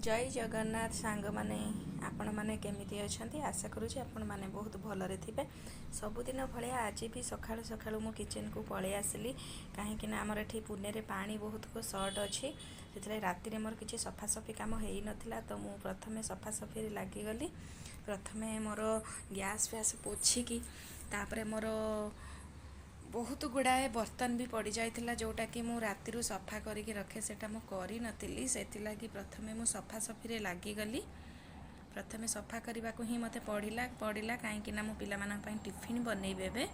ଜୟ ଜଗନ୍ନାଥ ସାଙ୍ଗମାନେ, ଆପଣମାନେ କେମିତି ଅଛନ୍ତି? ଆଶା କରୁଛି ଆପଣମାନେ ବହୁତ ଭଲରେ ଥିବେ। ସବୁଦିନ ଭଳିଆ ଆଜି ବି ସକାଳୁ ସକାଳୁ ମୁଁ କିଚେନକୁ ପଳେଇ ଆସିଲି, କାହିଁକିନା ଆମର ଏଠି ପୁନେରେ ପାଣି ବହୁତ ସର୍ଟ ଅଛି। ସେଥିଲାଗି ରାତିରେ ମୋର କିଛି ସଫାସଫି କାମ ହେଇନଥିଲା, ତ ମୁଁ ପ୍ରଥମେ ସଫାସଫିରେ ଲାଗିଗଲି। ପ୍ରଥମେ ମୋର ଗ୍ୟାସ୍ ଫ୍ୟାସ୍ ପୋଛିକି, ତାପରେ ମୋର ବହୁତ ଗୁଡ଼ାଏ ବର୍ତ୍ତନ ବି ପଡ଼ିଯାଇଥିଲା, ଯେଉଁଟାକି ମୁଁ ରାତିରୁ ସଫା କରିକି ରଖେ, ସେଇଟା ମୁଁ କରିନଥିଲି। ସେଥିଲାଗି ପ୍ରଥମେ ମୁଁ ସଫାସଫିରେ ଲାଗିଗଲି। ପ୍ରଥମେ ସଫା କରିବାକୁ ହିଁ ମୋତେ ପଡ଼ିଲା, କାହିଁକିନା ମୁଁ ପିଲାମାନଙ୍କ ପାଇଁ ଟିଫିନ୍ ବନେଇବି ଏବେ।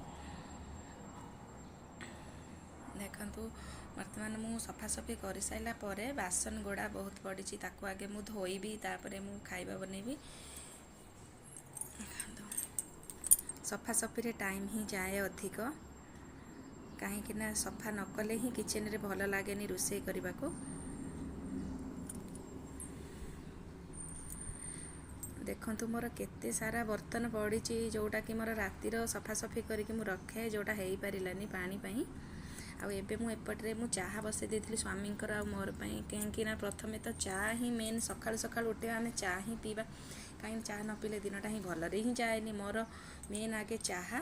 ଦେଖନ୍ତୁ, ବର୍ତ୍ତମାନ ମୁଁ ସଫାସଫି କରିସାରିଲା ପରେ ବାସନ ଗୁଡ଼ା ବହୁତ ପଡ଼ିଛି, ତାକୁ ଆଗେ ମୁଁ ଧୋଇବି, ତାପରେ ମୁଁ ଖାଇବା ବନେଇବି। ସଫାସଫିରେ ଟାଇମ୍ ହିଁ ଯାଏ ଅଧିକ, କାହିଁକିନା ସଫା ନ କଲେ ହିଁ କିଚେନରେ ଭଲ ଲାଗେନି ରୋଷେଇ କରିବାକୁ। ଦେଖନ୍ତୁ, ମୋର କେତେ ସାରା ବର୍ତ୍ତନ ପଡ଼ିଛି, ଯେଉଁଟାକି ମୋର ରାତିର ସଫାସଫି କରିକି ମୁଁ ରଖେ, ଯେଉଁଟା ହେଇପାରିଲାନି ପାଣି ପାଇଁ। ଆଉ ଏବେ ମୁଁ ଏପଟରେ ମୁଁ ଚାହା ବସେଇ ଦେଇଥିଲି ସ୍ୱାମୀଙ୍କର ଆଉ ମୋର ପାଇଁ, କାହିଁକିନା ପ୍ରଥମେ ତ ଚା ହିଁ ମେନ୍। ସକାଳୁ ସକାଳୁ ଉଠିବା ଆମେ ଚା ହିଁ ପିଇବା, କାହିଁକି ଚାହା ନ ପିଇଲେ ଦିନଟା ହିଁ ଭଲରେ ହିଁ ଯାଏନି। ମୋର ମେନ୍ ଆଗେ ଚାହା।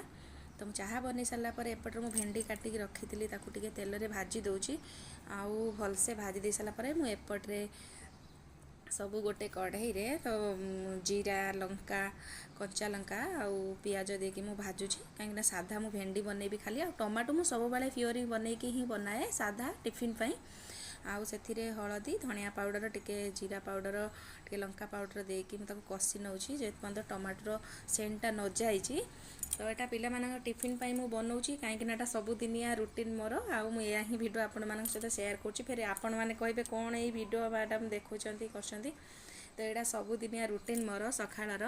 ତ ମୁଁ ଚାହା ବନେଇ ସାରିଲା ପରେ ଏପଟରେ ମୁଁ ଭେଣ୍ଡି କାଟିକି ରଖିଥିଲି, ତାକୁ ଟିକେ ତେଲରେ ଭାଜି ଦେଉଛି। ଆଉ ଭଲସେ ଭାଜି ଦେଇ ସାରିଲା ପରେ ମୁଁ ଏପଟରେ ସବୁ ଗୋଟେ କଢ଼େଇରେ ତ ଜିରା, ଲଙ୍କା, କଞ୍ଚା ଲଙ୍କା ଆଉ ପିଆଜ ଦେଇକି ମୁଁ ଭାଜୁଛି, କାହିଁକିନା ସାଧା ମୁଁ ଭେଣ୍ଡି ବନେଇବି ଖାଲି। ଆଉ ଟମାଟୋ ମୁଁ ସବୁବେଳେ ପିଓରି ବନେଇକି ହିଁ ବନାଏ ସାଧା ଟିଫିନ୍ ପାଇଁ। ଆଉ ସେଥିରେ ହଳଦୀ, ଧନିଆ ପାଉଡ଼ର, ଟିକେ ଜିରା ପାଉଡ଼ର, ଟିକେ ଲଙ୍କା ପାଉଡ଼ର ଦେଇକି ମୁଁ ତାକୁ କଷି ନେଉଛି, ଯେପର୍ଯ୍ୟନ୍ତ ଟମାଟୋର ସେଣ୍ଟଟା ନ ଯାଇଛି। ତ ଏଇଟା ପିଲାମାନଙ୍କ ଟିଫିନ୍ ପାଇଁ ମୁଁ ବନଉଛି, କାହିଁକିନା ଏଇଟା ସବୁଦିନିଆ ରୁଟିନ୍ ମୋର। ଆଉ ମୁଁ ଏହା ହିଁ ଭିଡ଼ିଓ ଆପଣମାନଙ୍କ ସହିତ ସେୟାର କରୁଛି। ଫେରେ ଆପଣମାନେ କହିବେ, କ'ଣ ଏଇ ଭିଡ଼ିଓ ମ୍ୟାଡ଼ାମ୍ ଦେଖୁଛନ୍ତି କରୁଛନ୍ତି? ତ ଏଇଟା ସବୁଦିନିଆ ରୁଟିନ୍ ମୋର ସକାଳର।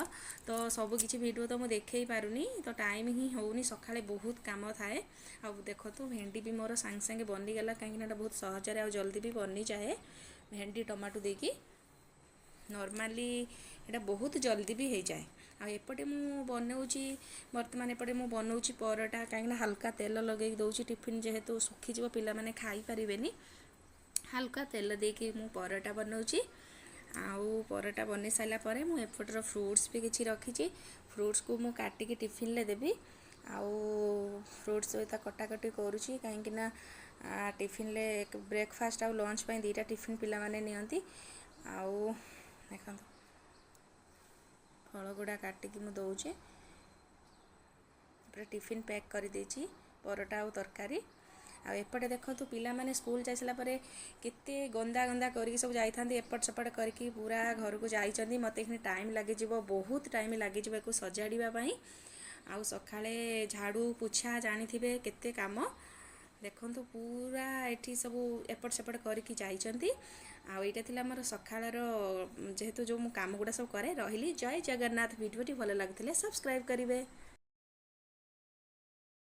ତ ସବୁକିଛି ଭିଡ଼ିଓ ତ ମୁଁ ଦେଖେଇ ପାରୁନି, ତ ଟାଇମ୍ ହିଁ ହେଉନି, ସକାଳେ ବହୁତ କାମ ଥାଏ। ଆଉ ଦେଖନ୍ତୁ, ଭେଣ୍ଡି ବି ମୋର ସାଙ୍ଗେ ସାଙ୍ଗେ ବନିଗଲା, କାହିଁକିନା ଏଇଟା ବହୁତ ସହଜରେ ଆଉ ଜଲ୍ଦି ବି ବନିଯାଏ। ଭେଣ୍ଡି ଟମାଟୋ ଦେଇକି ନର୍ମାଲି ଏଇଟା ବହୁତ ଜଲ୍ଦି ବି ହେଇଯାଏ। ଆଉ ଏପଟେ ମୁଁ ବନଉଛି, ବର୍ତ୍ତମାନ ଏପଟେ ମୁଁ ବନଉଛି ପରଟା, କାହିଁକିନା ହାଲକା ତେଲ ଲଗେଇକି ଦେଉଛି। ଟିଫିନ୍ ଯେହେତୁ ଶୁଖିଯିବ, ପିଲାମାନେ ଖାଇପାରିବେନି। ହାଲକା ତେଲ ଦେଇକି ମୁଁ ପରଟା ବନଉଛି। ଆଉ ପରଟା ବନେଇ ସାରିଲା ପରେ ମୁଁ ଏପଟର ଫ୍ରୁଟ୍ସ ବି କିଛି ରଖିଛି, ଫ୍ରୁଟ୍ସକୁ ମୁଁ କାଟିକି ଟିଫିନ୍ରେ ଦେବି। ଆଉ ଫ୍ରୁଟ୍ସ ସହିତ କଟାକଟି କରୁଛି, କାହିଁକିନା ଟିଫିନ୍ରେ ବ୍ରେକଫାଷ୍ଟ ଆଉ ଲଞ୍ଚ ପାଇଁ ଦୁଇଟା ଟିଫିନ୍ ପିଲାମାନେ ନିଅନ୍ତି। ଆଉ ଦେଖନ୍ତୁ, ଫଳ ଗୁଡ଼ା କାଟିକି ମୁଁ ଦେଉଛି। ତାପରେ ଟିଫିନ୍ ପ୍ୟାକ୍ କରିଦେଇଛି ପରଟା ଆଉ ତରକାରୀ। ଆଉ ଏପଟେ ଦେଖନ୍ତୁ, ପିଲାମାନେ ସ୍କୁଲ ଯାଇସାରିଲା ପରେ କେତେ ଗନ୍ଦା ଗନ୍ଦା କରିକି ସବୁ ଯାଇଥାନ୍ତି, ଏପଟ ସେପଟ କରିକି ପୁରା ଘରକୁ ଯାଇଛନ୍ତି। ମୋତେ ଏଖିଣି ଟାଇମ୍ ଲାଗିଯିବ, ବହୁତ ଟାଇମ୍ ଲାଗିଯିବ ୟାକୁ ସଜାଡ଼ିବା ପାଇଁ। ଆଉ ସକାଳେ ଝାଡ଼ୁ ପୋଛା ଜାଣିଥିବେ କେତେ କାମ। ଦେଖନ୍ତୁ, ପୁରା ଏଠି ସବୁ ଏପଟ ସେପଟ କରିକି ଯାଇଛନ୍ତି। ଆଉ ଏଇଟା ଥିଲା ଆମର ସକାଳର, ଯେହେତୁ ଯେଉଁ ମୁଁ କାମ ଗୁଡ଼ା ସବୁ କରେ। ରହିଲି, ଜୟ ଜଗନ୍ନାଥ। ଭିଡ଼ିଓଟି ଭଲ ଲାଗୁଥିଲେ ସବସ୍କ୍ରାଇବ୍ କରିବେ।